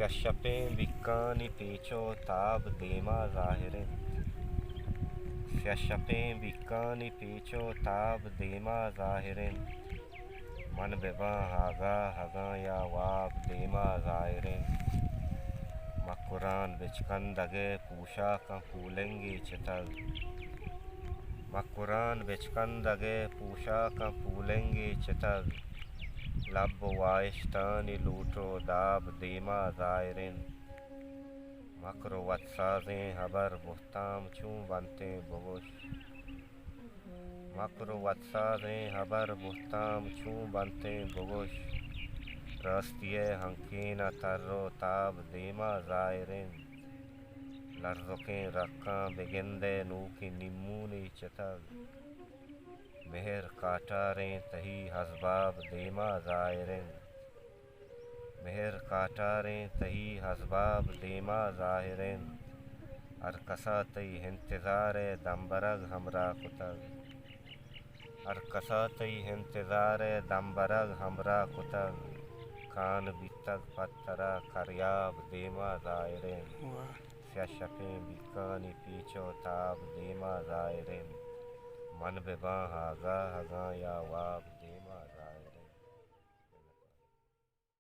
سیاہ شپیں بیکانی پیچ ءُ تاب دیما ظاہر اِنت۔ سیاہ شپیں بیکانی پیچ ءُ تاب دیما ظاہر اِنت۔ من بہ باں آگاہ اگاں یا واب دیما ظاہر اِنت۔ مکران بچکندگ ءِ پوشاکاں پولنگے چتگ۔ مکران بچکندگ ءِ پوشاکاں پولنگے چتگ۔ لب ءُ واہشتانی لوٹ ءُ داب دیما ظاہر اِنت۔ مکر ءُ وتسازیں ہبر بہتام چون بنتیں بگوش۔ مکر ءُ وتسازیں ہبر بہتام چون بنتیں بگوش۔ راستی ءِ ہنکین ءَ تر ءُ تاب دیما ظاہر اِنت۔ لرزکیں رکاں بگندئے نوکیں نیمونے چتگ۔ مہر کاٹاریں تئی ہزباب دیما ظاہر اِنت۔ مہر کاٹاریں تئی ہزباب دیما ظاہر اِنت۔ ہر کسا تئی انتظار ءِ دمبرگ ہمراہ کتگ۔ ہر کسا تئی انتظار ءِ دمبرگ ہمراہ کتگ۔ کان بیتگ پہ ترا کریاب دیما ظاہر اِنت۔ واہ۔ سیاہ شپیں بیکانی پیچ ءُ تاب دیما ظاہر اِنت۔ من بہ باں آگاہ اگاں یا واب دیما ظاہر اِنت۔